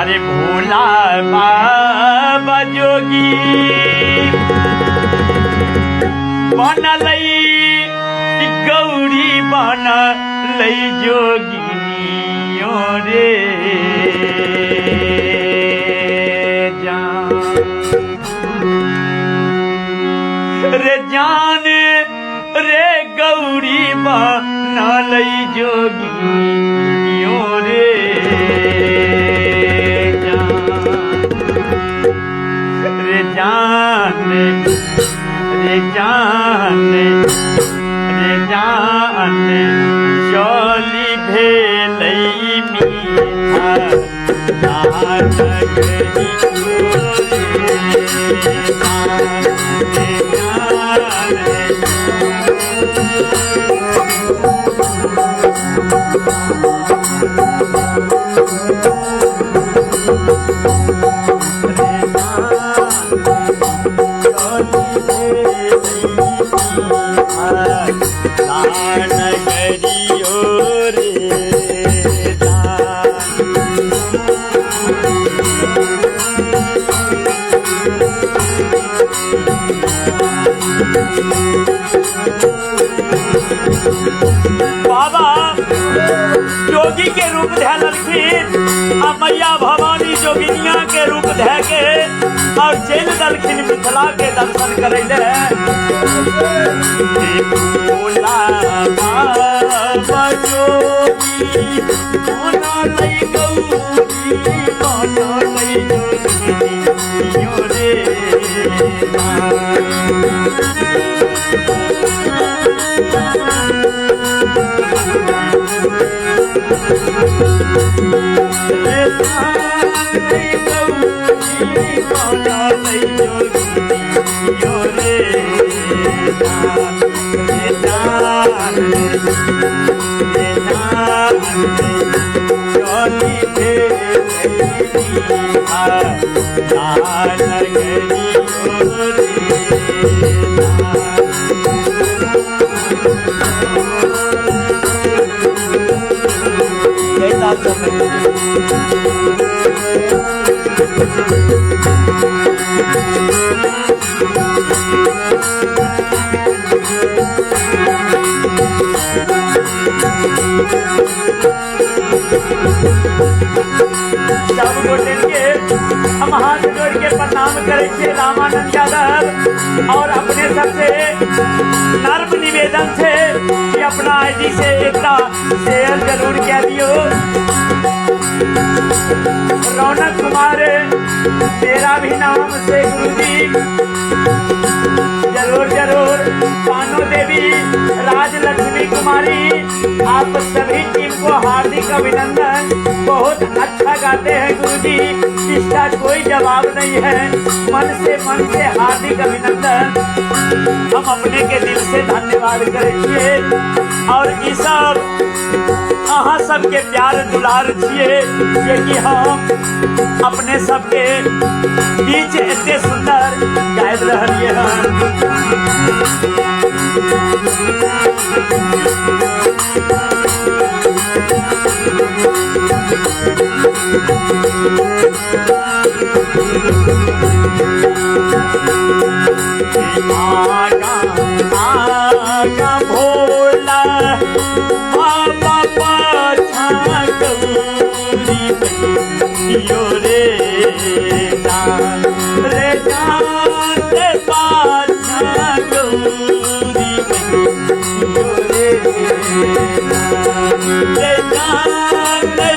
अरे भोला बाबा जोगी बनलै गौरी बनलै जोगिनियो रे जान रे जान रे गौरी बनलै जोगिनियो रे जान रे जान रे जान रे जान चली भेलै मीठा लाल नगरियो रे जान। बाबा जोगी के रूप धै लेलखिन आ मैया भवानी जोगिनिया के रूप धै के और चलि देलखिन मिथिला के दर्शन करै ले। भोला बाबा जोगी बनलै गौरी बनलै जोगिनियो रे सब गोटे के हम हाथ जोड़ के प्रणाम करै छियै रामानंद यादव और अपने सबसे नर्म निवेदन छै कि अपना आईडी से एकटा शेयर जरूर कए दियौ। रौनक कुमार तेरा भी नाम से गुरुजी जरूर जरूर। पानो देवी राजलक्ष्मी कुमारी आप सभी टीम को हार्दिक अभिनंदन। बहुत अच्छा गाते हैं गुरुजी, इसका कोई जवाब नहीं है। मन से हार्दिक अभिनंदन। हम अपने के दिल से धन्यवाद करै छियै और ई सब अहाँ सबके प्यार दुलार छियै जे कि हम अपने सबके बीच एते सुंदर गाबि रहलियै हन। आगा आगा भोला बाबा पाछा गौरी मैयो रे जान रे जान रे पाछा गौरी मैयो रे रे जान रे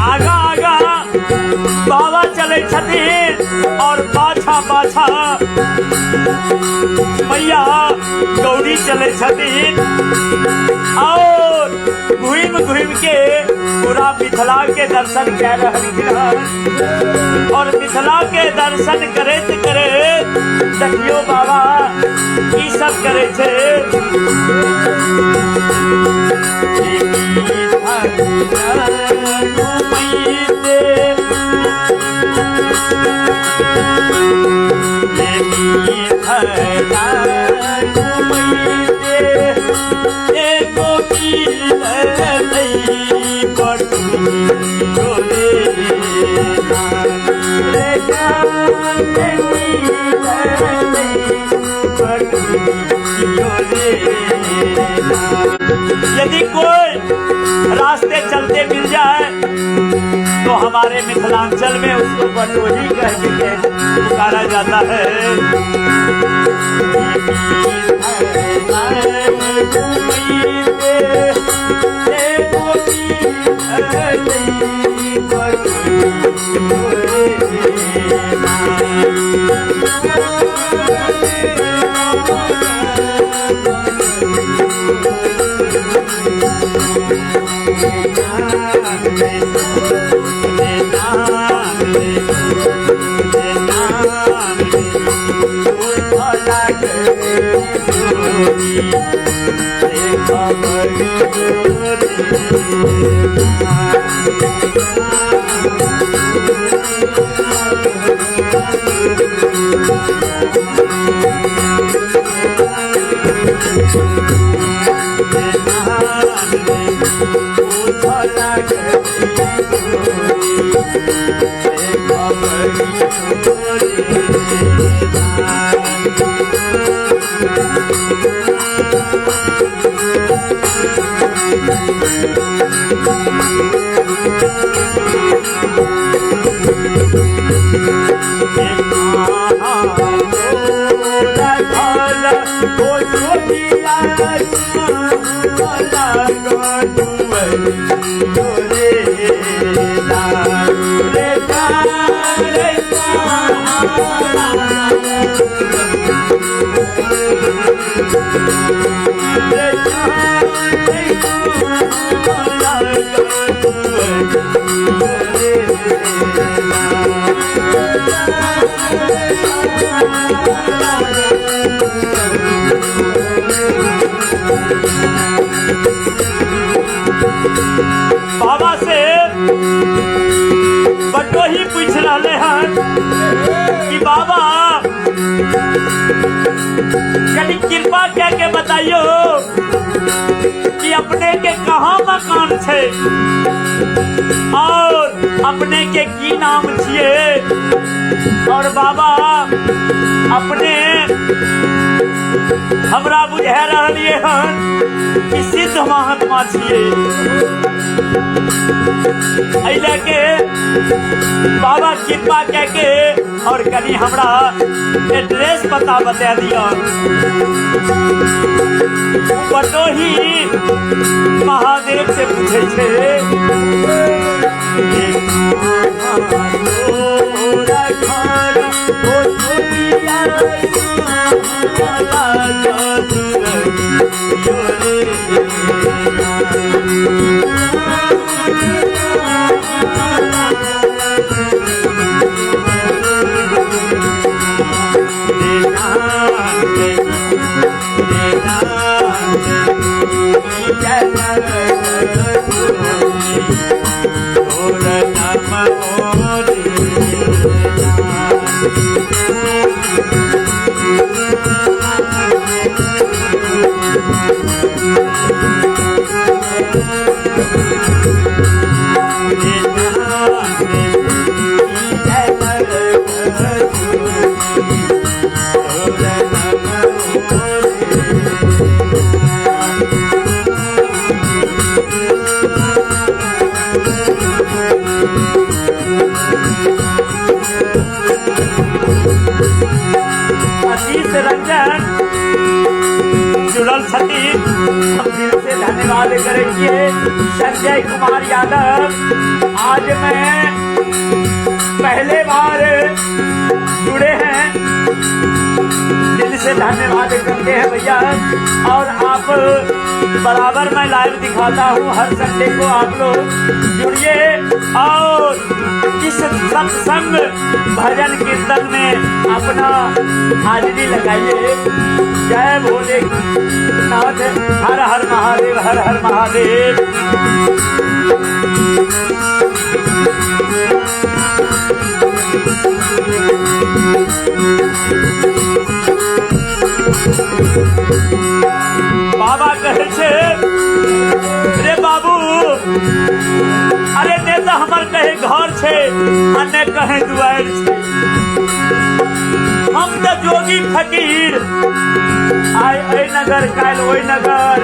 आगा आगा बाबा चलै छथिन और पाछा पाछा मैया गौरी चलै छथिन और घूमि घूमि के पूरा मिथिला के दर्शन कए रहलखिन हन। और मिथिला के दर्शन करैत करैत देखियो बाबा की सब करै छै। यदि कोई रास्ते चलते मिल जाए तो हमारे मिथिलांचल में उसको बटोही कह के पुकारा जाता है। बाबा से बटोही पूछ रहे हैं कि बाबा कभी कृपा कह के बताइयो कि अपने के कहाँ मकान छे और अपने के की नाम छिए और बाबा अपने हमरा बुझा रहलिए हन कि सिद्ध महात्मा छिए। एहि लए के बाबा कृपा कह के और कनी हमरा एड्रेस पता बता दिया। बटोही महादेव से पूछे छे आशीष रंजन जुड़ल छथिन, हम दिल से धन्यवाद करै छियै। संजय कुमार यादव आज मैं पहले बार जुड़े हैं, दिल से धन्यवाद करते हैं भैया। और आप बराबर मैं लाइव दिखाता हूँ हर संडे को, आप लोग जुड़िए और इस सत्संग भजन कीर्तन में अपना हाजिरी लगाइए। जय भोले नाथ, हर हर महादेव, हर हर महादेव। बाबा कहे छे रे बाबू, अरे ने तो हमर कहे घर छे आ ने कहे दुआर छे, हम तो जोगी फकीर, आय एहि नगर काल्हि ओहि नगर,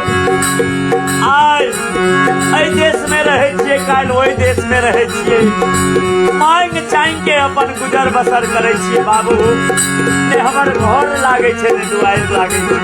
आय एहि देश में रहै छियै काल्हि ओहि देश में रहै छियै, मांग चांग के अपन गुजर बसर करै छियै बाबू, ने हमर घर लागै छै ने दुआरि लागै छै।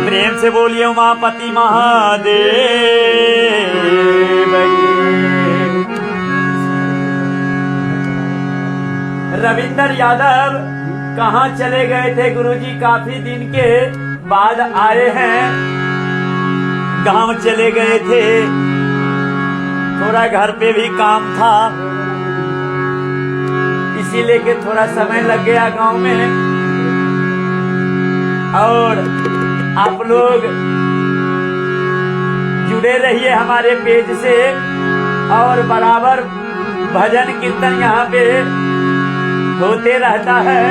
प्रेम से बोलिए उमापति महादेव। रविंदर यादव कहाँ चले गए थे गुरुजी? काफी दिन के बाद आए हैं, गांव चले गए थे, थोड़ा घर पे भी काम था, इसी लेके थोड़ा समय लग गया गांव में। और आप लोग जुड़े रहिए हमारे पेज से और बराबर भजन कीर्तन यहाँ पे होते रहता है।